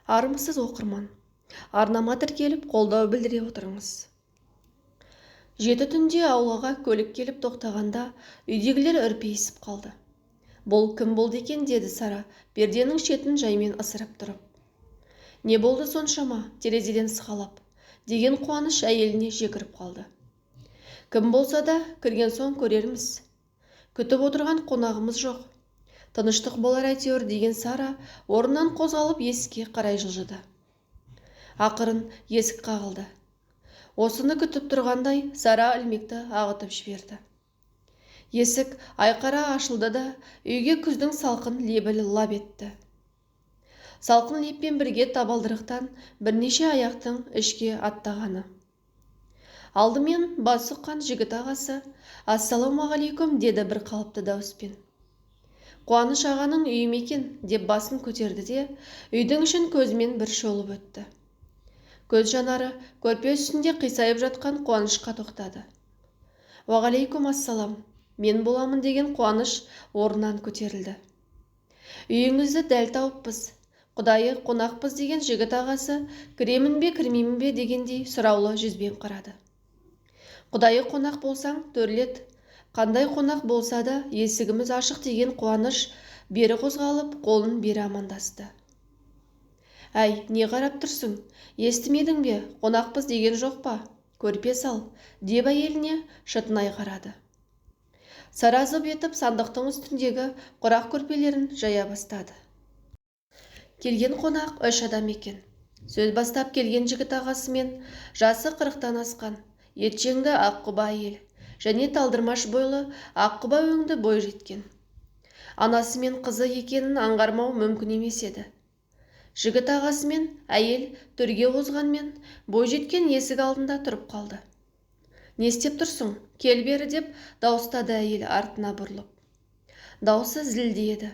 Армысыз, оқырман! Арнама тіркеліп, қолдау білдіре отырыңыз. 7 түнде аулаға көлік келіп тоқтағанда үйдегілер үрпиісіп қалды. «Бұл кім болды екен?» – деді Сара перденің шетін жаймен ысырып тұрып. «Не болды соншама?» Терезеден сығалап деген Қуаныш әйеліне жекіріп қалды. «Кім болса да, кірген соң көрерміз. Күтіп отырған қонағымыз жоқ. Тыныштық болар әйтеуір», – деген Сара орнынан қозғалып, есікке қарай жылжыды. Ақырын есік қағылды. Осыны күтіп тұрғандай, Сара ілмекті ағытып жіберді. Есік айқара ашылды да, үйге күздің салқын лебі лап етті. Салқын леппен бірге табалдырықтан бірнеше аяқтың ішке аттағаны. Алдымен бас сұққан жігіт ағасы: «Ассалаумағалейкум!» – деді бір қалыпты дауыспен. «Қуаныш ағаның үйі ме екен?» – деп басын көтерді де, үйдің ішін көзімен бір шолып өтті. Көз жанары көрпе үстінде қисайып жатқан Қуанышқа тоқтады. «Уағалейкум ассалам, мен боламын», – деген Қуаныш орнынан көтерілді. «Үйіңізді дәл тауыппыз, құдайы қонақпыз», – деген жігіт ағасы кіремін бе, кірмеймін бе дегендей сұраулы жүзбен қарады. «Құдайы қонақ болсаң, төрлет. Қандай қонақ болса да, есігіміз ашық», – деген Қуаныш бері қозғалып, қолын бере амандасты. «Әй, не қарап тұрсың? Естімедің бе? Қонақпыз деген жоқ па? Көрпе сал», – деп әйеліне шытынай қарады. Сара зып етіп сандықтың үстіндегі құрақ көрпелерін жая бастады. Келген қонақ үш адам екен. Сөз бастап келген жігіт ағасымен жасы 40-тан асқан, етжеңді аққұба әйел және талдырмаш бойлы, аққұба өңді бойжеткен. Анасы мен қызы екенін аңғармау мүмкін емес еді. Жігіт ағасы мен әйел төрге озғанмен, бойжеткен есік алдында тұрып қалды. «Не істеп тұрсың? Кел бері», – деп дауыстады әйел артына бұрылып. Даусы зілді еді.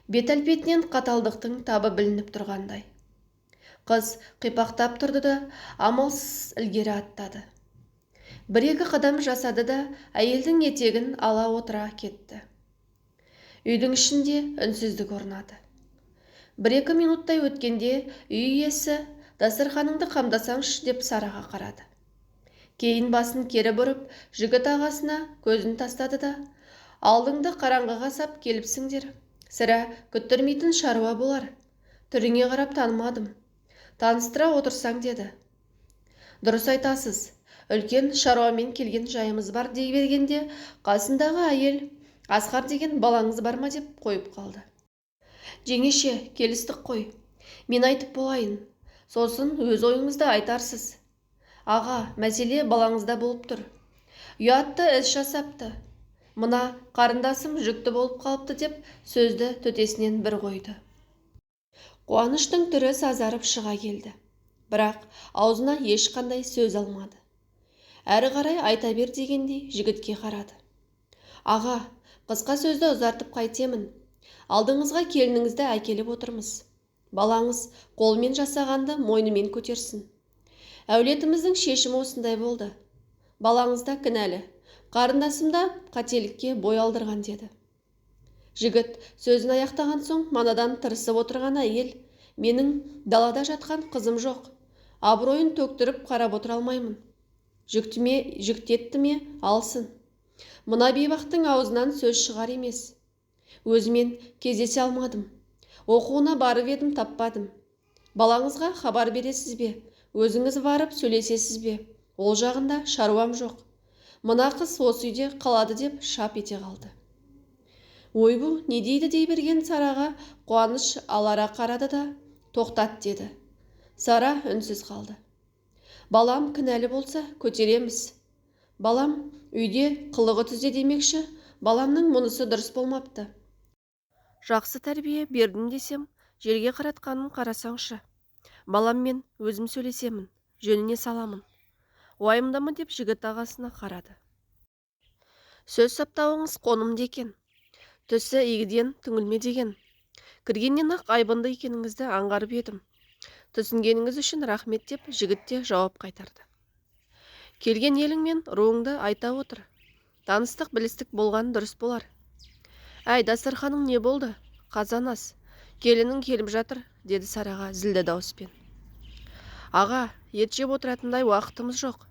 Бет әлпетінен қаталдықтың табы білініп тұрғандай. Қыз қипақтап тұрды да, амалсыз ілгері аттады. Бір-екі қадам жасады да, әйелдің етегін ала отыра кетті. Үйдің ішінде үнсіздік орнады. Бір-екі минуттай өткенде үй иесі: «Дастарханыңды қамдасаңшы», – деп Сараға қарады. Кейін басын кері бұрып, жігіт ағасына көзін тастады да: «Алдыңды қараңғыға сап келіпсіңдер. Сірә, күттірмейтін шаруа болар. Түріңе қарап танымадым. Таныстыра отырсаң», – деді. «Дұрыс айтасыз. Үлкен шаруамен келген жайымыз бар», – дей бергенде қасындағы әйел: «Асқар деген балаңыз бар ма?» – деп қойып қалды. «Жеңеше, келістік қой. Мен айтып болайын. Сосын өз ойыңызды айтарсыз. Аға, мәселе балаңызда болып тұр. Ұятты іс жасапты. Мына қарындасым жүкті болып қалыпты», – деп сөзді төтесінен бір қойды. Қуаныштың түрі сазарып шыға келді. Бірақ аузына ешқандай сөз алмады. Әрі қарай айта бер дегендей жігітке қарады. «Аға, қысқа сөзді ұзартып қайтемін? Алдыңызға келініңізді әкеліп отырмыз. Балаңыз қолымен жасағанды мойнымен көтерсін. Әулетіміздің шешімі осындай болды. Балаңыз да кінәлі. Қарындасым да қателікке бой алдырған», – деді. Жігіт сөзін аяқтаған соң манадан тырысып отырған әйел: «Менің далада жатқан қызым жоқ. Абыройын төктіріп қарап отыра алмаймын. Жүктіме, жүктетті ме, алсын. Мына бейбақтың аузынан сөз шығар емес. Өзімен кездесе алмадым. Оқуына барып едім, таппадым. Балаңызға хабар бересіз бе, өзіңіз барып сөйлесесіз бе, ол жағында шаруам жоқ. Мына қыз осы үйде қалады», – деп шап ете қалды. «Ойбу, не дейді?» – дей берген Сараға Қуаныш алара қарады да, «Тоқтат», – деді. Сара үнсіз қалды. «Балам кінәлі болса, көтереміз. Балам үйде қылығы түзе демекші, баламның мұнысы дұрыс болмапты. Жақсы тәрбие бердім десем, жерге қаратқанын қарасаңшы. Баламмен өзім сөйлесемін, жөніне саламын. Уайымдама», – деп жігіт ағасына қарады. «Сөз саптауыңыз қонымды екен. Түсі игіден түңілме деген. Кіргеннен-ақ айбынды екеніңізді аңғарып едім. Түсінгеніңіз үшін рахмет», – деп жігіт те жауап қайтарды. «Келген елің мен руыңды айта отыр. Таныстық, білістік болған дұрыс болар. Әй, дастарханың не болды? Қазан ас. Келінің келіп жатыр, деді Сараға зілді дауыспен. Аға, ет жеп отыратындай уақытымыз жоқ.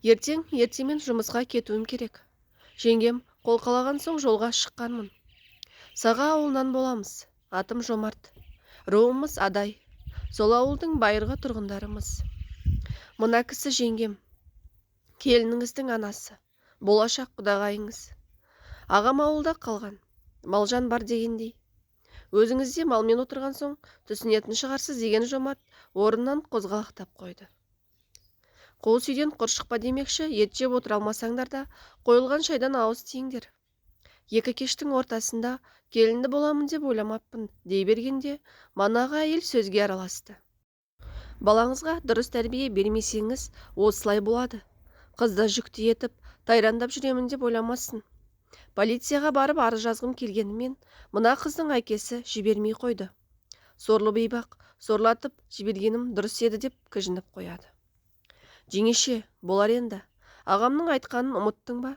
Ертең ертемен жұмысқа кетуім керек. Жеңгем қолқалаған соң жолға шыққанмын. Саға ауылынан боламыз. Атым Жомарт. Руымыз Адай. Сол ауылдың байырғы тұрғындарымыз. Мына кісі жеңгем. Келініңіздің анасы. Болашақ құдағайыңыз. Ағам ауылда қалған. Малжан бар дегендей. Өзіңіз де малмен отырған соң түсінетін шығарсыз деген Жомарт орнынан қозғалақтап қойды. Қуыс үйден құр шықпа демекші, ет жеп отыра алмасаңдар да қойылған шайдан ауыз тиіңдер. Екі кештің ортасында келінді боламын деп ойламаппын дей бергенде манағы әйел сөзге араласты. Балаңызға дұрыс тәрбие бермесеңіз осылай болады. Қызды жүкті етіп, тайрандап жүремін деп ойламасын. Полицияға барып арыз жазғым келгенімен, мына қыздың әкесі жібермей қойды. Сорлы бейбақ, сорлатып жібергенім дұрыс еді деп кіжініп қояды. Жеңеше, болар енді, ағамның айтқанын ұмыттың ба?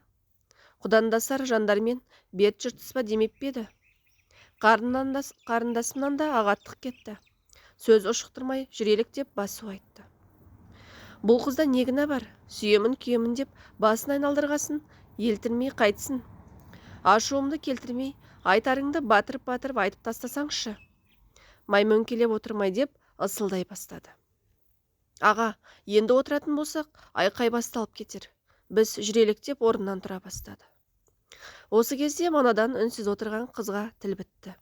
Құдандасар жандармен бет жыртыспа демеп пе еді? Қарындасымнан да ағаттық кетті. Сөз ұшықтырмай жүрелік деп басу айтты. Бұл қызда не кінә бар? Сүйемін, күйемін деп басын айналдырғасын, елтірмей қайтсын. Ашуымды келтірмей, айтарыңды батырып-батырып айтып тастасаңшы. Маймөңкелеп отырмай деп ысылдай бастады. Аға, енді отыратын болсақ, айқай басталып кетер. Біз жүрелік деп орнынан тұра бастады. Осы кезде манадан үнсіз отырған қызға тіл бітті.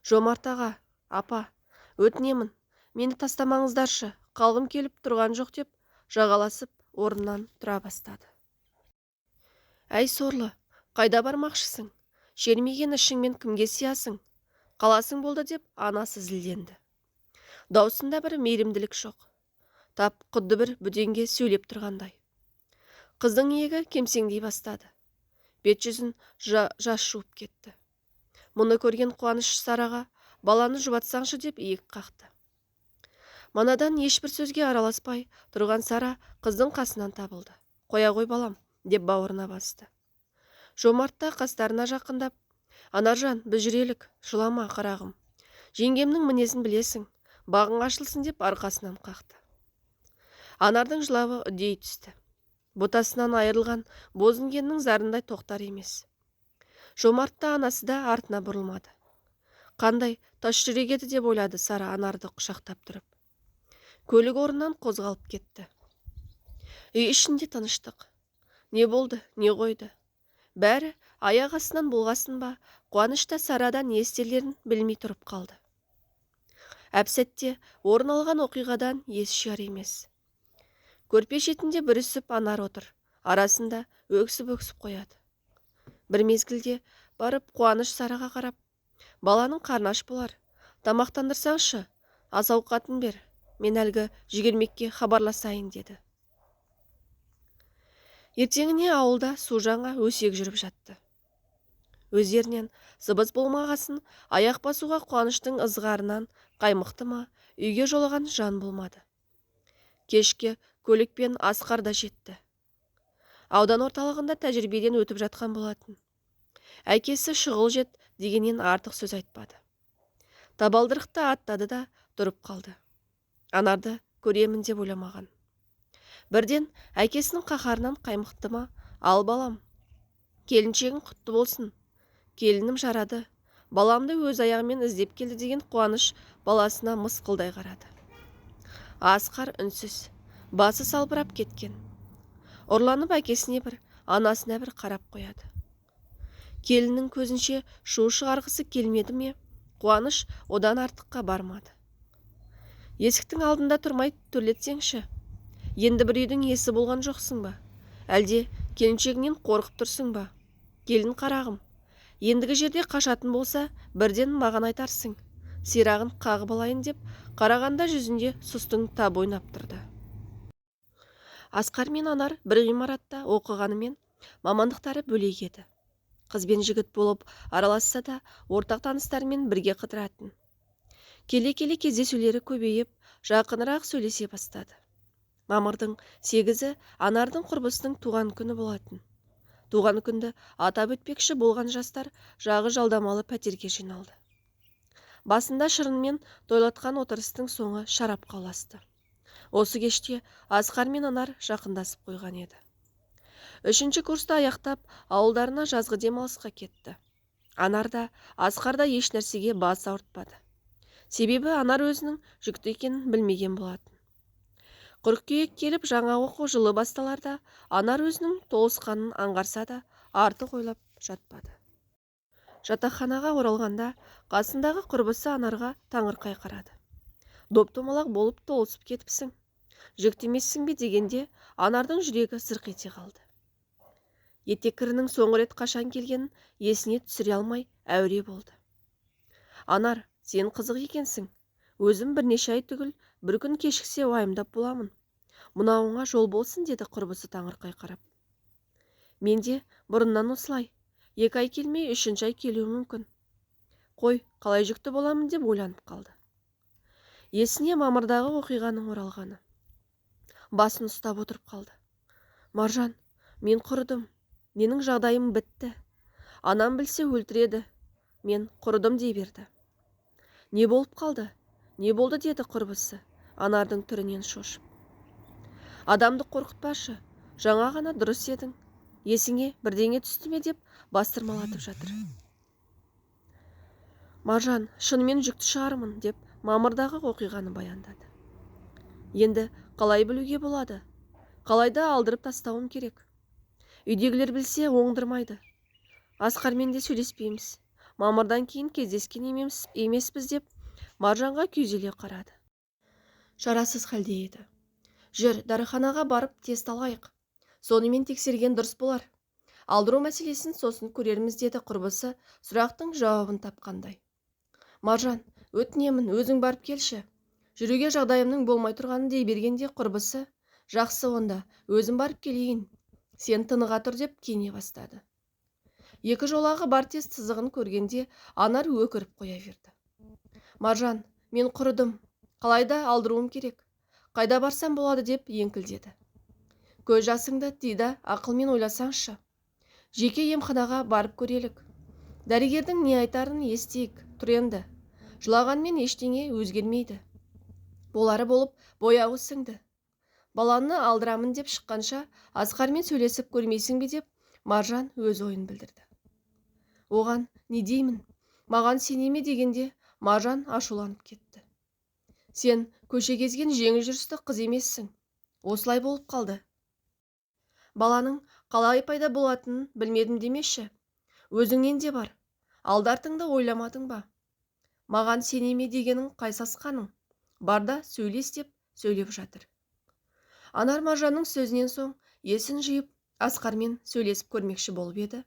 Жомарт аға, апа, өтінемін, мені тастамаңыздаршы, қалғым келіп тұрған жоқ деп жағаласып орнынан тұра бастады. Әй сорлы, қайда бармақшысың? Шермеген ішіңмен кімге сиясың? Қаласың болды деп анасы зілденді. Даусында бір мейірімділік жоқ. Тап құдды бір бүденге сөйлеп тұрғандай. Қыздың иегі кемсеңдей бастады. Бет жүзін жас жуып кетті. Мұны көрген Қуаныш Сараға баланы жұбатсаңшы деп иек қақты. Манадан ешбір сөзге араласпай тұрған Сара қыздың қасынан табылды. Қоя қой балам, деп бауырына басты. Жомарт та қастарына жақындап, Анаржан, біз жүрелік, жылама қарағым. Жеңгемнің мінезін білесің, бағың ашылсын деп арқасынан қақты. Анардың жылавы үдей түсті. Ботасынан айырылған бозінгеннің зарындай тоқтар емес. Жомарт та анасы да артына бұрылмады. Қандай тас жүрек еді деп ойлады Сара Анарды құшақтап тұрып. Көлік орнынан қозғалып кетті. Үй ішінде тыныштық. Не болды, не қойды? Бәрі аяқ астынан болғасын ба, Қуаныш та Сарадан не істерлерін білмей тұрып қалды. Әп-сәтте орын алған оқиғадан ес жияр емес. Көрпе шетінде бүрісіп Анар отыр, арасында өксіп-өксіп қояды. Бір мезгілде барып Қуаныш Сараға қарап, баланың қарны аш болар, тамақтандырсаңшы, ас ауқатын бер, мен әлгі жүгермекке хабарласайын деді. Ертеңіне ауылда су жаңа өсек жүріп жатты. Өздерінен сыбыс болмағасын, аяқ басуға Қуаныштың ызғарынан қаймықты ма, үйге жолаған жан болмады. Кешке көлікпен Асқар да жетті. Аудан орталығында тәжірибеден өтіп жатқан болатын. Әкесі шұғыл жет дегеннен артық сөз айтпады. Табалдырықта аттады да тұрып қалды. Анарды көремін деп ойламаған. Бірден әкесінің қаһарынан қаймықты ма, ал балам, келіншегің құтты болсын, келінім жарады, баламды өз аяғымен іздеп келді деген Қуаныш баласына мысқылдай қарады. Асқар үнсіз, басы салбырап кеткен. Ұрланып әкесіне бір, анасына бір қарап қояды. Келіннің көзінше шу шығарғысы келмеді ме, Қуаныш одан артыққа бармады. Есіктің алдында тұрмай төрлетсеңші. Енді бір үйдің иесі болған жоқсың ба? Әлде келіншегіңнен қорқып тұрсың ба? Келін қарағым, ендігі жерде қашатын болса, бірден маған айтарсың. Сирағын қағып алайын деп, қарағанда жүзінде сұстың табы ойнап тұрды. Асқар мен Анар бір ғимаратта оқығанымен мамандықтары бөлек еді. Қыз бен жігіт болып араласса да, ортақ таныстарымен бірге қыдыратын. Келе-келе кездесулері көбейіп, жақынырақ сөйлесе бастады. Мамырдың 8-і Анардың құрбысының туған күні болатын. Туған күнді атап өтпекші болған жастар жағы жалдамалы пәтерге жиналды. Басында шырынмен тойлатқан отырыстың соңы шарапқа ұласты. Осы кеште Асқар мен Анар жақындасып қойған еді. 3-ші курсты аяқтап, ауылдарына жазғы демалысқа кетті. Анар да, Асқар да еш нәрсеге бас ауыртпады. Себебі Анар өзінің жүкті екенін білмеген болатын. Қыркүйек келіп жаңа оқу жылы басталарда Анар өзінің толысқанын аңғарса да артық ойлап жатпады. Жатақханаға оралғанда қасындағы құрбысы Анарға таңырқай қарады. Доп-домалақ болып толысып кетіпсің. Жүкті емессің бе дегенде Анардың жүрегі зырқ ете қалды. Етеккірінің соңғы рет қашан келгенін есіне түсіре алмай әуре болды. Анар, сен қызық екенсің. Өзім бірнеше ай түгіл бір күн кешіксе уайымдап боламын. Мынауыңа жол болсын, деді құрбысы таңырқай қарап. Мен де бұрыннан осылай. 2 ай келмей 3-ші ай келуі мүмкін. Қой, қалай жүкті боламын деп ойланып қалды. Есіне мамырдағы оқиғаның оралғаны. Басын ұстап отырып қалды. Маржан, мен құрыдым. Менің жағдайым бітті. Анам білсе өлтіреді. Мен құрыдым дей берді. Не болып қалды? Не болды, деді құрбысы, Анардың түрінен шошып. Адамды қорқытпашы, жаңа ғана дұрыс едің. Есіңе бірдеңе түсті ме деп бастырмалатып жатыр. Маржан, шынымен жүкті шығармын, деп мамырдағы оқиғаны баяндады. Енді қалай білуге болады? Қалайда алдырып тастауым керек. Үйдегілер білсе оңдырмайды. Асқармен де сөйлеспейміз. Мамырдан кейін кездескен емеспіз деп Маржанға күйзеле қарады. Шарасыз халде еді. Жүр, дәріханаға барып тест алайық. Сонымен тексерген дұрыс болар. Алдыру мәселесін сосын көрерміз, деді құрбысы сұрақтың жауабын тапқандай. Маржан, өтінемін, өзің барып келші. Жүруге жағдайымның болмай тұрғанын дей бергенде құрбысы, жақсы онда, өзім барып келейін. Сен тыныға тұр деп кене бастады. 2 жолағы бар тест сызығын көргенде Анар өкіріп қоя берді. Маржан, мен құрыдым. Қалайда алдыруым керек. Қайда барсам болады деп еңкілдеді. Көз жасыңды тый да ақылмен ойласаңшы. Жеке емханаға барып көрелік. Дәрігердің не айтарын естейік, тұр енді. Жылағанмен ештеңе өзгермейді. Болары болып бояуы сіңді. Баланы алдырамын деп шыққанша Асқармен сөйлесіп көрмейсің бе деп Маржан өз ойын білдірді. Оған не деймін? Маған сене ме дегенде Маржан ашуланып кетті. Сен көше кезген жеңіл жүрісті қыз емессің. Осылай болып қалды. Баланың қалай пайда болатынын білмедім демеші. Өзіңнен де бар. Алды-артыңды ойламадың ба? Маған сене ме дегенің қай сасқаның? Бар да сөйлес деп сөйлеп жатыр. Анар Маржанның сөзінен соң есін жиып Асқармен сөйлесіп көрмекші болып еді.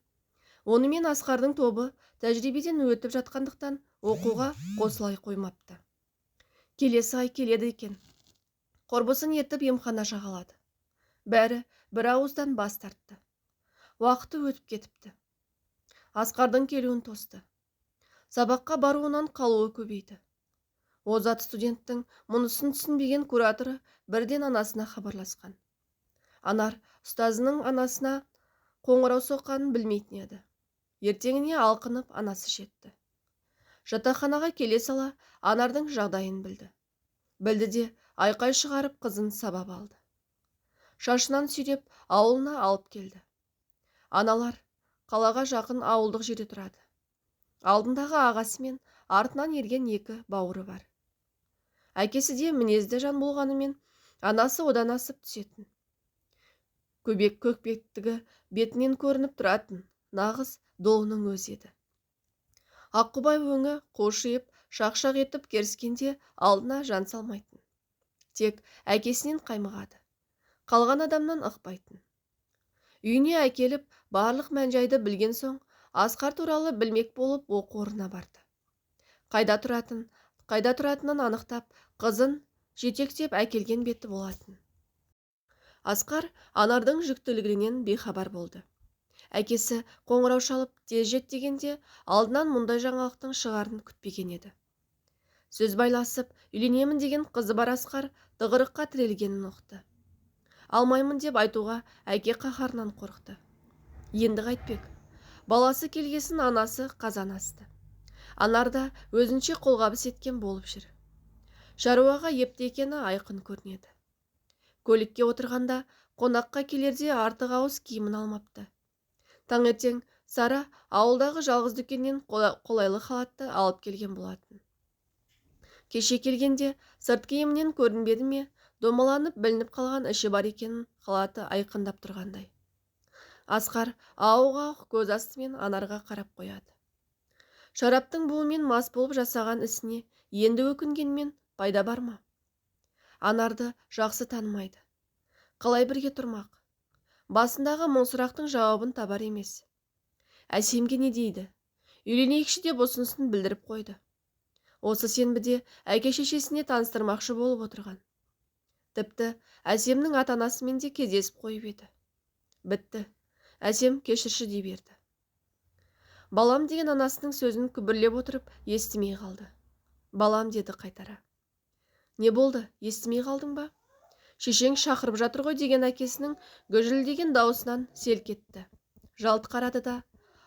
Онымен Асқардың тобы тәжірибеден өтіп жатқандықтан оқуға қосылай қоймапты. Келесі ай келеді екен. Құрбысын ертіп емхана жағалады. Бәрі бір ауыздан бас тартты. Уақыты өтіп кетіпті. Асқардың келуін тосты. Сабаққа баруынан қалуы көбейді. Озат студенттің мұнысын түсінбеген кураторы бірден анасына хабарласқан. Анар ұстазының анасына қоңырау соққанын білмейтін еді. Ертеңіне алқынып анасы жетті. Жатақханаға келе сала Анардың жағдайын білді. Білді де айқай шығарып қызын сабап алды. Шашынан сүйреп ауылына алып келді. Аналар қалаға жақын ауылдық жерде тұрады. Алдындағы ағасы мен артынан ерген 2 бауыры бар. Әкесі де мінезді жан болғанымен анасы одан асып түсетін. Көбек көкбеттігі бетінен көрініп тұратын нағыз долының өзі еді. Аққұбай өңі қошиып, шақ-шақ етіп керіскенде алдына жан салмайтын. Тек әкесінен қаймығады. Қалған адамнан ықпайтын. Үйіне әкеліп, барлық мән-жайды білген соң, Асқар туралы білмек болып оқу орнына барды. Қайда тұратынын анықтап, қызын жетектеп әкелген беті болатын. Асқар Анардың жүктілігінен бейхабар болды. Әкесі қоңырау шалып тез жет дегенде алдынан мұндай жаңалықтың шығарын күтпеген еді. Сөз байласып, үйленемін деген қызы бар Асқар тығырыққа тірелгенін ұқты. Алмаймын деп айтуға әке қаһарынан қорықты. Енді қайтпек. Баласы келгесін анасы қазан асты. Анар да өзінше қолғабыс еткен болып жүр. Шаруаға епті екені айқын көрінеді. Көлікке отырғанда қонаққа келерде артық ауыз киімін алмапты. Таңертең Сара ауылдағы жалғыз дүкеннен қолайлы халатты алып келген болатын. Кеше келгенде сырт киімінен көрінбеді ме, домаланып білініп қалған іші бар екенін халаты айқындап тұрғандай. Асқар ауық-ауық көз астымен Анарға қарап қояды. Шараптың буымен мас болып жасаған ісіне енді өкінгенмен пайда бар ма? Анарды жақсы танымайды. Қалай бірге тұрмақ? Басындағы мың сұрақтың жауабын табар емес. Әсемге не дейді? Үйленейікші деп ұсынысын білдіріп қойды. Осы сенбіде әке-шешесіне таныстырмақшы болып отырған. Тіпті Әсемнің ата-анасымен де кездесіп қойып еді. Бітті. Әсем кешірші дей берді. Балам деген анасының сөзін күбірлеп отырып естімей қалды. Балам деді қайтара. Не болды, естімей қалдың ба? Шешең шақырып жатыр ғой деген әкесінің гүжілдеген дауысынан селк етті. Жалт қарады да,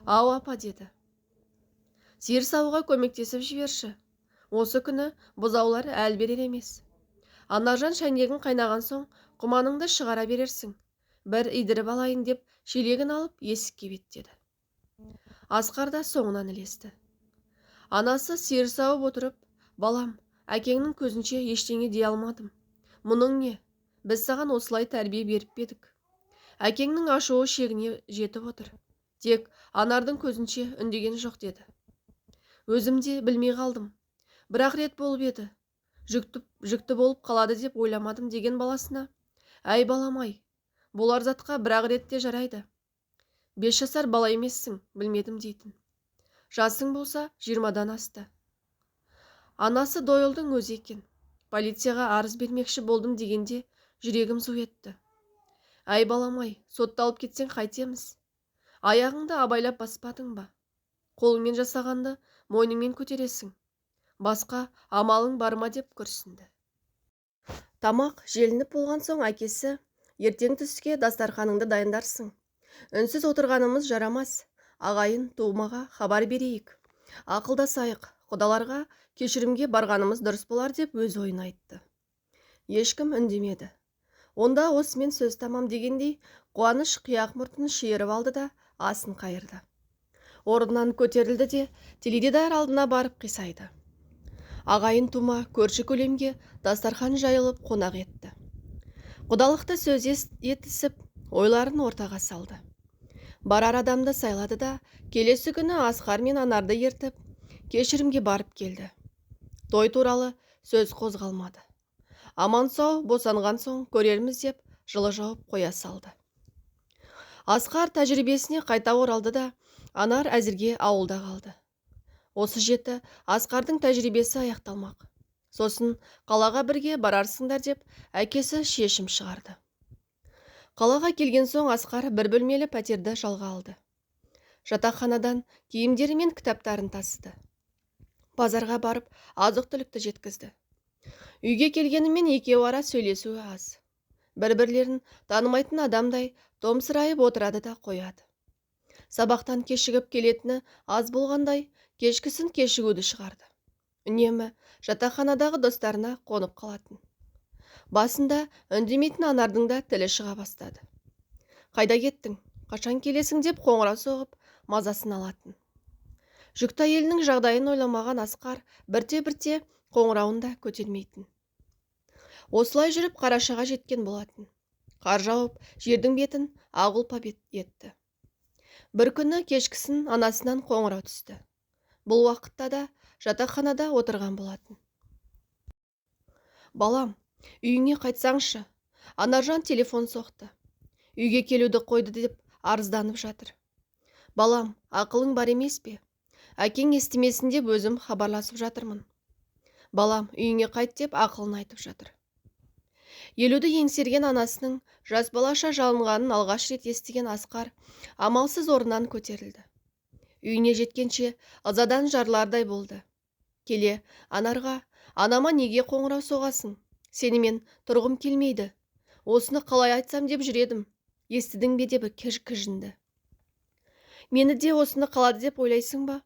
ау апа деді. Сиыр саууға көмектесіп жіберші. Осы күні бұзаулар әл берер емес. Анаржан шәйнегін қайнаған соң құманыңды шығара берерсің. Бір идіріп алайын деп шелегін алып есікке беттеді. Асқар да соңынан ілесті. Анасы сиыр сауып отырып, балам, әкеңнің көзінше ештеңе дей алмадым. Мұның не? Біз саған осылай тәрбие беріп педік. Әкеңнің ашуы шегіне жетіп отыр. Тек Анардың көзінше үндеген жоқ деді. Өзім де білмей қалдым. Бірақ рет болып еді. Жүкті болып қалады деп ойламадым деген баласына. Әй балам-ай, болар затқа бір-ақ ретте жарайды. 5 жасар бала емессің, білмедім дейтін. Жасың болса 20-дан асты. Анасы Дойылдың өзі екен. Полицияға арыз бермекші болдым дегенде жүрегім зу етті. Әй балам-ай, сотталып кетсең қайтеміз? Аяғыңды абайлап баспадың ба? Қолыңмен жасағанды мойныңмен көтересің. Басқа амалың бар ма деп күрсінді. Тамақ желініп болған соң әкесі, ертең түске дастарханыңды дайындарсың. Үнсіз отырғанымыз жарамас. Ағайын тумаға хабар берейік. Ақылдасайық, құдаларға кешірімге барғанымыз дұрыс болар деп өз ойын айтты. Ешкім үндемеді. Онда осымен сөз тамам дегендей, Қуаныш қияқ мұртын шиырып алды да асын қайырды. Орнынан көтерілді де теледидар алдына барып қисайды. Ағайын тума көрші көлемге дастархан жайылып қонақ етті. Құдалықты сөз етісіп, ойларын ортаға салды. Барар адамды сайлады да, келесі күні Асқар мен Анарды ертіп, кешірімге барып келді. Той туралы сөз қозғалмады. Аман-сау босанған соң көрерміз деп жылы жауып қоя салды. Асқар тәжірибесіне қайта оралды да, Анар әзірге ауылда қалды. Осы жеті Асқардың тәжірибесі аяқталмақ. Сосын қалаға бірге барарсыңдар деп әкесі шешім шығарды. Қалаға келген соң Асқар бір бөлмелі пәтерді жалға алды. Жатақханадан киімдері мен кітаптарын тасыды. Базарға барып азық-түлікті жеткізді. Үйге келгенімен екеуі ара сөйлесуі аз. Бір-бірлерін танымайтын адамдай томсырайып отырады да қояды. Сабақтан кешігіп келетіні аз болғандай, кешкісін кешігуді шығарды. Үнемі жатақханадағы достарына қонып қалатын. Басында үндемейтін Анардың да тілі шыға бастады. Қайда кеттің, қашан келесің деп қоңырау соғып, мазасын алатын. Жүкті әйелінің жағдайын ойламаған Асқар бірте-бірте қоңырауын да көтермейтін. Осылай жүріп қарашаға жеткен болатын. Қар жауып, жердің бетін ақ ұлпа етті. Бір күні кешкісін анасынан қоңырау түсті. Бұл уақытта да жатақханада отырған болатын. Балам, үйіңе қайтсаңшы. Анаржан телефон соқты. Үйге келуді қойды деп арызданып жатыр. Балам, ақылың бар емес пе? Әкең естімесін деп өзім хабарласып жатырмын. Балам, үйіңе қайт деп ақылын айтып жатыр. 50-ді еңсерген анасының жас балаша жалынғанын алғаш рет естіген Асқар амалсыз орнынан көтерілді. Үйіне жеткенше ызадан жарлардай болды. Келе, Анарға, анама неге қоңырау соғасың? Сенімен тұрғым келмейді. Осыны қалай айтсам деп жүредім. Естідің бе деп кіжінді. Мені де осыны қалады деп ойлайсың ба?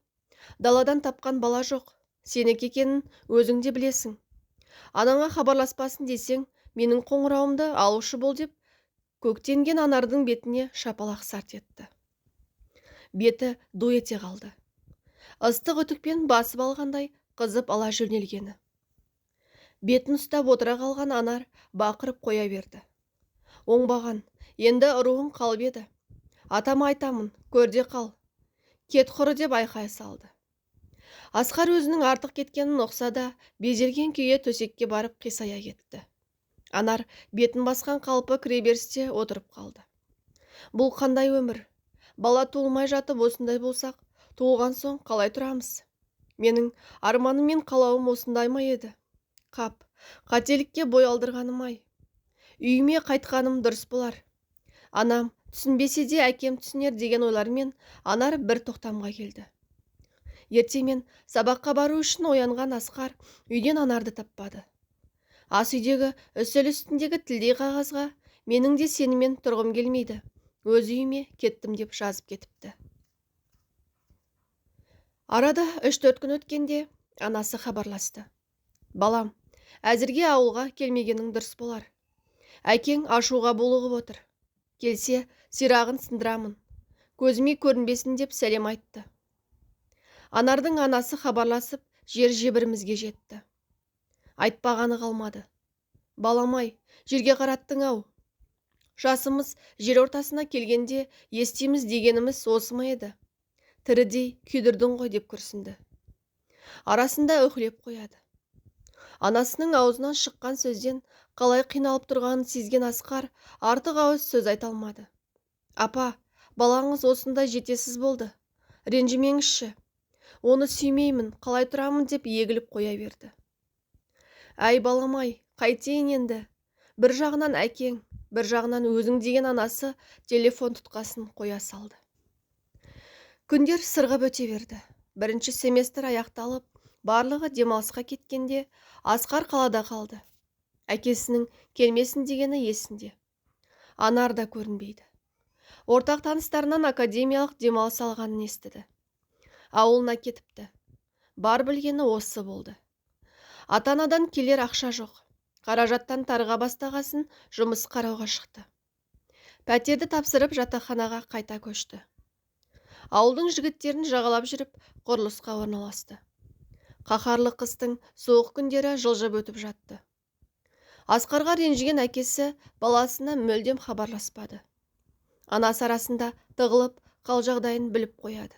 Даладан тапқан бала жоқ, сенікі екенін өзің де білесің. Анаңа хабарласпасын десең, менің қоңырауымды алушы бол деп көктенген Анардың бетіне шапалақ сарт етті. Беті ду ете қалды. Ыстық үтікпен басып алғандай қызып ала жөнелгені. Бетін ұстап отыра қалған Анар бақырып қоя берді. Оңбаған, енді ұруың қалып еді. Атама айтамын, көрде қал. Кет құры деп айқай салды. Асқар өзінің артық кеткенін ұқса да, безерген күйі төсекке барып қисая кетті. Анар бетін басқан қалпы кіреберісте отырып қалды. Бұл қандай өмір? Бала туылмай жатып осындай болсақ, туылған соң қалай тұрамыз? Менің арманым мен қалауым осындай ма еді? Қап, қателікке бой алдырғаным-ай. Үйіме қайтқаным дұрыс болар. Анам түсінбесе де әкем түсінер деген ойлармен Анар бір тоқтамға келді. Ертемен сабаққа бару үшін оянған Асқар үйден Анарды таппады. Ас үйдегі үстел үстіндегі тілдей қағазға менің де сенімен тұрғым келмейді, өз үйіме кеттім деп жазып кетіпті. Арада 3-4 күн өткенде анасы хабарласты. Балам, әзірге ауылға келмегенің дұрыс болар. Әкең ашуға булығып отыр. Келсе, сирағын сындырамын. Көзіме көрінбесін деп сәлем айтты. Анардың анасы хабарласып, жер жебірімізге жетті. Айтпағаны қалмады. Баламай, жерге қараттың ау. Жасымыз жер ортасына келгенде естиміз дегеніміз осы ма еді? Тірідей күйдірдің ғой деп күрсінді. Арасында үхлеп қояды. Анасының аузынан шыққан сөзден қалай қиналып тұрғанын сезген Асқар артық ауыз сөз айта алмады. Апа, балаңыз осындай жетесіз болды. Ренжімеңізші. Оны сүймеймін, қалай тұрамын деп егіліп қоя берді. Әй баламай, қайтейін енді? Бір жағынан әкең, бір жағынан өзің деген анасы телефон тұтқасын қоя салды. Күндер сырғып өте берді. Бірінші семестр аяқталып, барлығы демалысқа кеткенде Асқар қалада қалды. Әкесінің келмесін дегені есінде. Анар да көрінбейді. Ортақ таныстарынан академиялық демалыс алғанын естіді. Ауылына кетіпті. Бар білгені осы болды. Ата-анадан келер ақша жоқ. Қаражаттан тарға бастағасын жұмыс қарауға шықты. Пәтерді тапсырып жатақханаға қайта көшті. Ауылдың жігіттерін жағалап жүріп құрылысқа орналасты. Қаһарлы қыстың суық күндері жылжып өтіп жатты. Асқарға ренжіген әкесі баласына мүлдем хабарласпады. Анасы арасында тығылып қал жағдайын біліп қояды.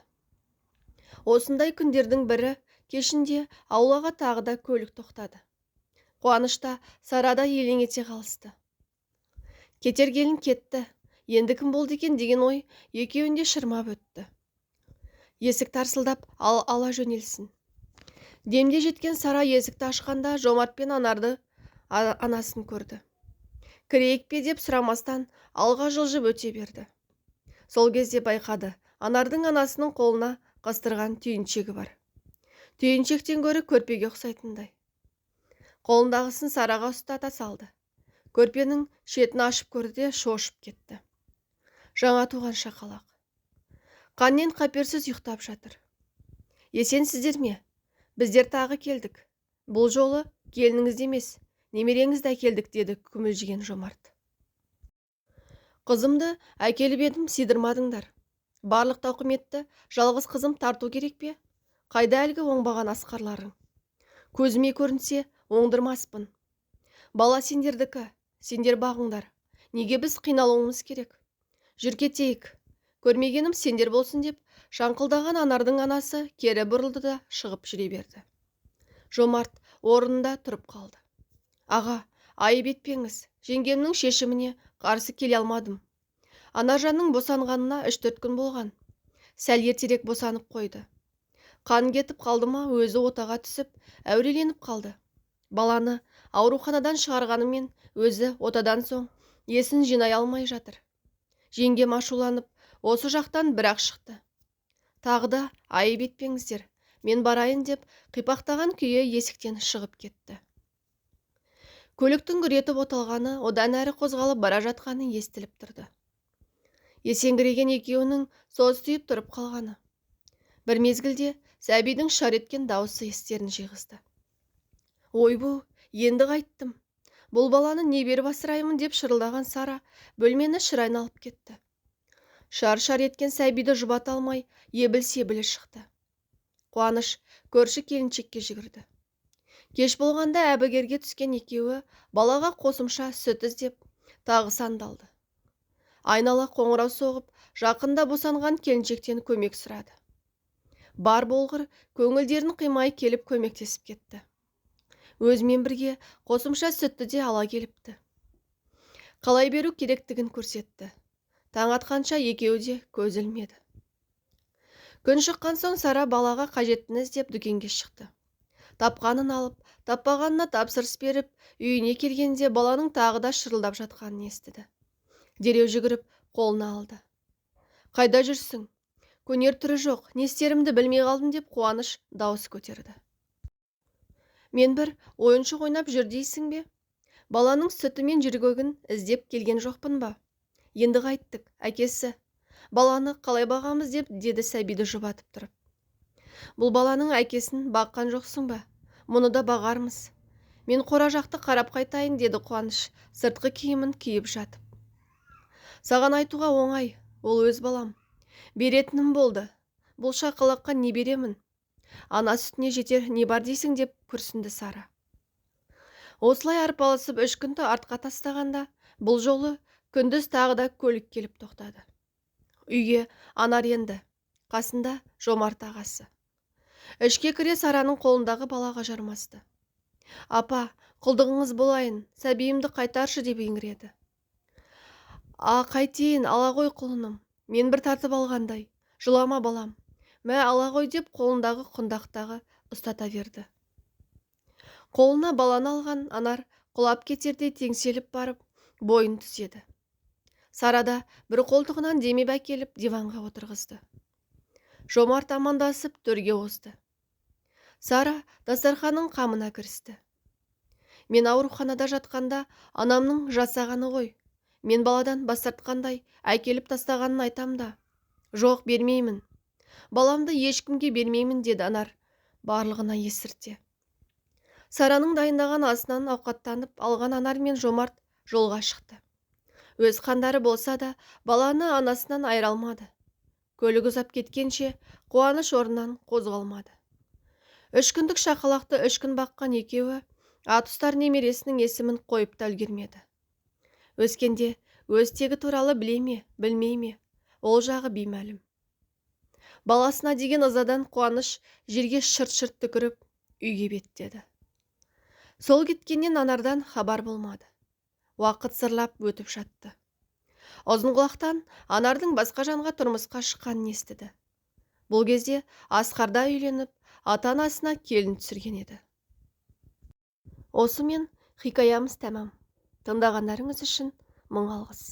Осындай күндердің бірі кешінде аулаға тағы да көлік тоқтады. Қуанышта Сарада елең ете қалысты. Кетер келін кетті, енді кім болды екен деген ой екеуін де шырмап өтті. Есік тарсылдап ал ала жөнелсін. Демде жеткен Сара есікті ашқанда Жомарт пен Анарды анасын көрді. Кірейік пе деп сұрамастан алға жылжып өте берді. Сол кезде байқады, Анардың анасының қолына қыстырған түйіншегі бар. Түйіншектен гөрі көрпеге ұқсайтындай. Қолындағысын Сараға ұстата салды. Көрпенің шетін ашып көрді де шошып кетті. Жаңа туған шақалақ. Қаннен қаперсіз ұйықтап жатыр. Есенсіздер ме? Біздер тағы келдік. Бұл жолы келініңізді емес, немереңізді әкелдік, деді күмілжіген Жомарт. Қызымды әкеліп едім, сидырмадыңдар. Барлық тауқыметті жалғыз қызым тарту керек пе? Қайда әлгі оңбаған асқарларың? Көзіме көрінсе, оңдырмаспын. Бала сендердікі, сендер бағыңдар. Неге біз қиналуымыз керек? Жүр кетейік. Көрмегенім сендер болсын деп, шаңқылдаған Анардың анасы кері бұрылды да шығып жүре берді. Жомарт орнында тұрып қалды. Аға, айып етпеңіз, жеңгемнің шешіміне қарсы келе алмадым. Анаржанның босанғанына 3-4 күн болған. Сәл ертерек босанып қойды. Қан кетіп қалды ма, өзі отаға түсіп, әуреленіп қалды. Баланы ауруханадан шығарғанымен өзі отадан соң есін жинай алмай жатыр. Жеңгем ашуланып, осы жақтан бірақ шықты. Тағы да айып етпеңіздер, мен барайын деп қипақтаған күйі есіктен шығып кетті. Көліктің гүр оталғаны, одан әрі қозғалып бара жатқаны естіліп тұрды. Есеңгіреген екеуінің состиып тұрып қалғаны. Бір мезгілде Сәбидің шар еткен дауысы естерін жиғызды. Ойбу, енді қайттым. Бұл баланы не беріп асыраймын деп шырылдаған Сара бөлмені шыр айналып кетті. Шар-шар еткен сәбиді жұбата алмай, ебіл-себілі шықты. Қуаныш көрші келіншекке жүгірді. Кеш болғанда әбігерге түскен екеуі балаға қосымша сүт іздеп, тағы сандалды. Айнала қоңырау соғып, жақында босанған келіншектен көмек сұрады. Бар болғыр көңілдерін қимай келіп көмектесіп кетті. Өзімен бірге қосымша сүтті де ала келіпті. Қалай беру керектігін көрсетті. Таң атқанша екеуі де көз ілмеді. Күн шыққан соң Сара балаға қажеттіні іздеп дүкенге шықты. Тапқанын алып, таппағанына тапсырыс беріп, үйіне келгенде баланың тағы да шырылдап жатқанын естіді. Дереу жүгіріп қолына алды. Қайда жүрсің? Көнер түрі жоқ, не істерімді білмей қалдым деп Қуаныш дауыс көтерді. Мен бір ойыншық ойнап жүр дейсің бе? Баланың сүті мен жөргегін іздеп келген жоқпын ба? Енді қайттік, әкесі. Баланы қалай бағамыз деп деді сәбиді жұбатып тұрып. Бұл баланың әкесін баққан жоқсың ба? Мұны да бағармыз. Мен қора жақты қарап қайтайын, деді Қуаныш, сыртқы киімін киіп жатып. Саған айтуға оңай, ол өз балам. Беретінім болды. Бұл шақалаққа не беремін? Ана сүтіне жетер не бар дейсің деп күрсінді Сара. Осылай арпалысып 3 күнді артқа тастағанда, бұл жолы күндіз тағы да көлік келіп тоқтады. Үйге Анар енді, қасында Жомарт ағасы. Ішке кіре Сараның қолындағы балаға жармасты. Апа, құлдығыңыз болайын, сәбиімді қайтаршы деп еңіреді. А, қайтейін, ала ғой құлыным, мен бір тартып алғандай, жылама балам, мә ала ғой деп қолындағы құндақтағы ұстата берді. Қолына баланы алған Анар құлап кетердей теңселіп барып, бойын түзеді. Сара да бір қолтығынан демеп әкеліп диванға отырғызды. Жомарт амандасып төрге озды. Сара дастарханның қамына кірісті. Мен ауруханада жатқанда анамның жасағаны ғой. Мен баладан бас тартқандай әкеліп тастағанын айтам да. Жоқ, бермеймін. Баламды ешкімге бермеймін, деді Анар барлығына есірте. Сараның дайындаған асынан ауқаттанып алған Анар мен Жомарт жолға шықты. Өз қандары болса да баланы анасынан айыра алмады. Көлік ұзап кеткенше Қуаныш орнынан қозғалмады. 3 күндік шақалақты 3 күн баққан екеуі ат ұстар немересінің есімін қойып та үлгермеді. Өскенде өз тегі туралы біле ме, білмей ме, ол жағы беймәлім. Баласына деген ызадан Қуаныш жерге шырт-шырт түкіріп үйге беттеді. Сол кеткеннен Анардан хабар болмады. Уақыт сырлап өтіп жатты. Ұзынқұлақтан Анардың басқа жанға тұрмысқа шыққанын естіді. Бұл кезде Асқарда үйленіп, ата-анасына келін түсірген еді. Осымен хикаямыз тәмам. Тыңдағандарыңыз үшін мың алғыс.